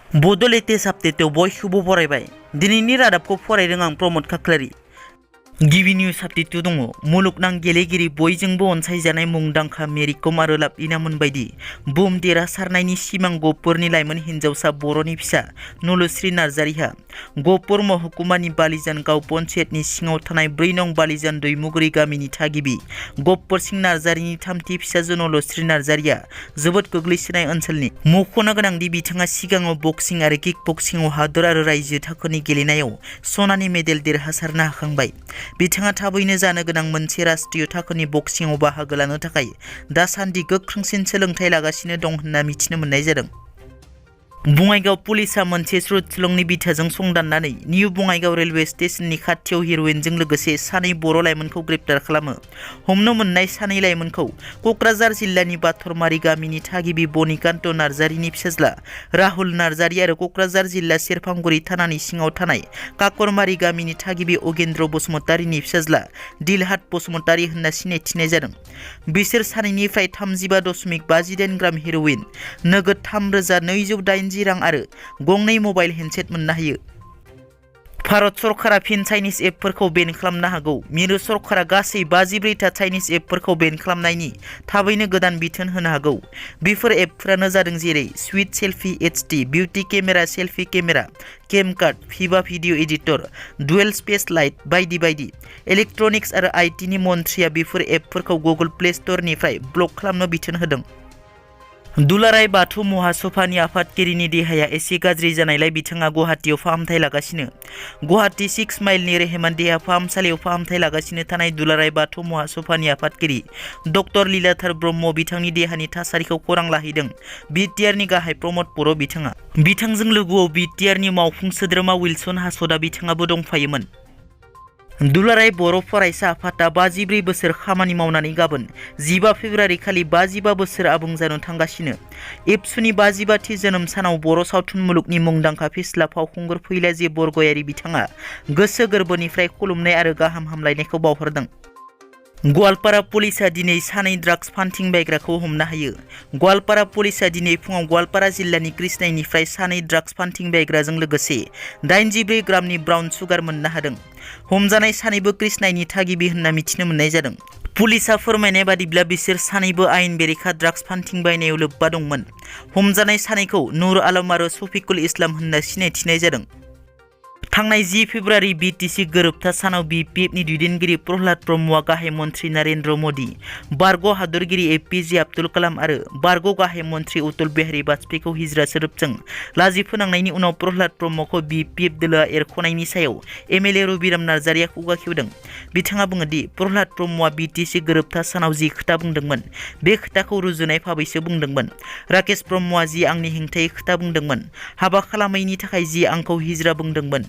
Bodo latest update बयखौबो बरायबाय। दिनैनि रादाबखौ फरायदों आं प्रमद खाख्लारि। गिबि निउज आपडेट दङ। मुलुगनां गेलेगिरि बयजोंबो अनसायजानाय मुंदांखा मेरि कम आरो लाभलिनामोन बायदि बुहुम देरहासारनायनि सिमां गहपुरनि लाइमोन हिन्जावसा बर'नि फिसा नुलुस्रि नार्जारिहा गहपुर महकुमानि बालिजान गाव पन्चायतनि सिङाव थानाय 4 नं बालिजान दैमुगुरि गामिनि थागिबि गहपुर सिं नार्जारिनि थामथि फिसाजो नुलुस्रि नार्जारिया जोबोद गोग्लैसोनाय ओनसोलनि। मख'नो गोनांदि बिथाङा सिगाङाव बक्सिं आरो किक बक्सिंआव हादर आरो रायजो थाखोनि गेलेनायाव सनानि मेडेल देरहासारनो हाखांबाय। बिथाङा थाबैनो जानो गोनां मोनसे राष्ट्रीय थाखोनि बक्सिंआव बाहागो लानो थाखाय दासान्दि गोख्रोंसिन सोलोंथाइ लागासिनो दं होनना मिथिनो मोननाय जादों। बङाइगाव पुलिसआ मोनसे सुथलंनि बिथाजों संदाननानै निउ बङाइगाव रेलवे स्टेशननि खाथियाव हिर'इनजों लोगोसे सानै बर' लाइमोनखौ ग्रेप्तार खालामो। हमनो मोननाय सानै लाइमोनखौ क'क्राझार जिल्लानि बाथरमारि गामिनि थागिबि बनिकान्त नार्जारिनि फिसाज्ला राहुल नार्जारि आरो क'क्राझार जिल्ला सेरफांगुरि थानानि सिङाव थानाय काकरमारि गामिनि थागिबि अगेन्द्र बसुमतारिनि फिसाज्ला दिलहाट बसुमतारि होनना सिनायथिनाय जादों। बिसोर सानैनिफ्राय 35.58 ग्राम हिर'इन, नोगोद 3,280 रां आरो गंनै मबाइल हेन्डसेट मोननो हायो। भारत सरकारा फिन चाइनिज एपफोरखौ बेन खालामनो हागौ। मिरु सरकारा गासै 54 था चाइनिज एपफोरखौ बेन खालामनायनि थाबैनो गोदान बिथोन होनो हागौ। बेफोर एपफोरानो जादों जेरै Sweet Selfie HD, Beauty Camera, Selfie Camera, CamCard, Viva Video Editor, Dual Space Lite बायदि बायदि। इलेक्ट्रनिक्स आरो आईटीनि मन्थ्रिया बेफोर एपफोरखौ गुगल प्ले स्ट'रनिफ्राय ब्लक खालामनो बिथोन होदों। दुलाराय बाथौ महासभानि आफादगिरिनि देहाया एसे गाज्रि जानायलाय बिथाङा गुवाहाटीआव फाहामथाय लागासिनो। गुवाहाटी 6 माइलनि रेहेमान देहा फाहामसालियाव फाहामथाय लागासिनो थानाय दुलाराय बाथौ महासभानि आफादगिरि डक्टर लीलाधर ब्रह्म बिथांनि देहानि थासारिखौ खौरां लाहैदों। बिटिआरनि गाहाय प्रमद बर' बिथाङा। बिथांजों लोगोआव बिटिआरनि मावफुं सोद्रोमा विल्सन हासदा बिथाङाबो दंफायोमोन। दुलाराय बर' फरायसा आफादा 54 बोसोर खामानि मावनानै गाबोन 15 फेब्रुवारि खालि 55 बोसोर आबुं जानो थांगासिनो। एबसुनि 55थि जोनोम सानाव बर' सावथुन मुलुगनि मुंदांखा फिस्ला फावखुंगुर फैला जे बरगयारि बिथाङा गोसो गोरबोनिफ्राय खुलुमनाय आरो गाहाम हामलायनायखौ बावहरदों। गवालपारा पुलिसआ दिनै सानै ड्राग्स फान्थिं बायग्राखौ हमनो हायो। गवालपारा पुलिसआ दिनै फुङाव गवालपारा जिल्लानि कृष्णाइनिफ्राय सानै ड्राग्स फान्थिं बायग्राजों लोगोसे 84 ग्रामनि ब्राउन सुगार मोननो हादों। हमजानाय सानैबो कृष्णाइनि थागिबि होनना मिथिनो मोननाय जादों। पुलिसआ फोरमायनाय बादिब्ला बिसोर सानैबो आयेन बेरेखा ड्राग्स फान्थिं बायनायाव लोब्बा दंमोन। हमजानाय सानैखौ नुर आलम आरो शफिकुल इस्लाम होनना सिनायथिनाय जादों। थांनाय 10 फेब्रुवारि बिटिसि गोरोबथा सानाव बिपिएफनि दैदेनगिरि प्रह्लाद ब्रह्मआ गाहाय मन्थ्रि नरेन्द्र मदि, बारग' हादरगिरि एपिजे आब्दुल कालाम आरो बारग' गाहाय मन्थ्रि अटल बिहारी वाजपेयीखौ हिज्रा सोदोबजों लाजि फोनांनायनि उनाव प्रह्लाद ब्रह्मखौ बिपिएफ दोलोआ एरख'नायनि सायाव एमएलए रबिराम नार्जारिया खुगा खेवदों। बिथाङा बुङो दि प्रह्लाद ब्रह्मआ बिटिसि गोरोबथा सानाव जि खोथा बुंदोंमोन बे खोथाखौ रुजुनाय भाबैसो बुंदोंमोन। राकेश ब्रह्मआ जि आंनि हेंथायै खोथा बुंदोंमोन, हाबा खालामैनि थाखाय जि आंखौ हिज्रा बुंदोंमोन,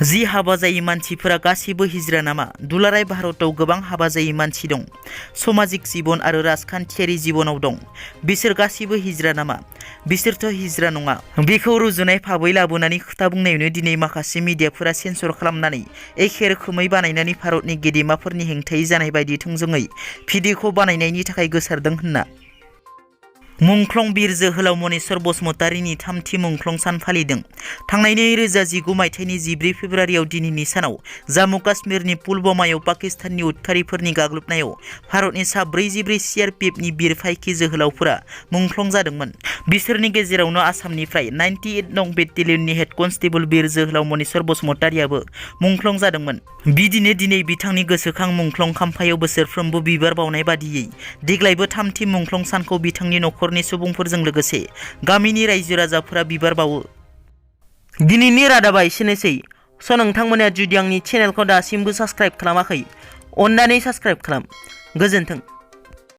जि हाबा जायै मानसिफोरा गासैबो हिज्रा नामा? दुलाराय भारतआव गोबां हाबा जायै मानसि दं, समाजिक जिबन आरो राजखान्थियारि जिबनाव दं। बिसोर गासैबो हिज्रा नामा? बिसोरथ' हिज्रा नङा। बेखौ रुजुनाय भाबै लाबोनानै खोथा बुंनायावनो दिनै माखासे मिडियाफोरा सेन्सर खालामनानै एखे रोखोमै बानायनानै भारतनि गेदेमाफोरनि हेंथायै जानाय बायदि थोंजोङै भिडिअ'खौ बानायनायनि थाखाय गोसारदों होनना। मुंख्लं बिर जोहोलाव मनेस्वर बसुमतारिनि थामथि मुंख्लं सान फालिदों। थांनाय 2019 मायथाइनि 14 फेब्रुवारियाव दिनैनि सानाव जम्मु काश्मीरनि पुलवामायाव पाकिस्ताननि उदखारिफोरनि गाग्लोबनायाव भारतनि सा 44 सिआरपिएफनि बिर फाइकि जोहोलावफोरा मुंख्लं जादोंमोन। बिसोरनि गेजेरावनो आसामनिफ्राय 98 नं बेटेलियननि हेड कनस्टेबल बिर जोहोलाव मनेस्वर बसुमतारियाबो मुंख्लं जादोंमोन। बिदिनो दिनै बिथांनि गोसोखां मुंख्लं खाम्फायाव बोसोरफ्रोमबो बिबार बावनाय बादियै देग्लायबो थामथि मुंख्लं सानखौ बिथांनि नखरनि सुबुंफोरजों लोगोसे गामिनि रायजो राजाफोरा बिबार बावो। दिनैनि रादाबा एसेनोसै। नोंथांमोना जुदि आंनि चेनेलखौ दासिमबो साबस्क्राइब खालामाखै, अन्नानै साबस्क्राइब खालाम। गोजोन्थों।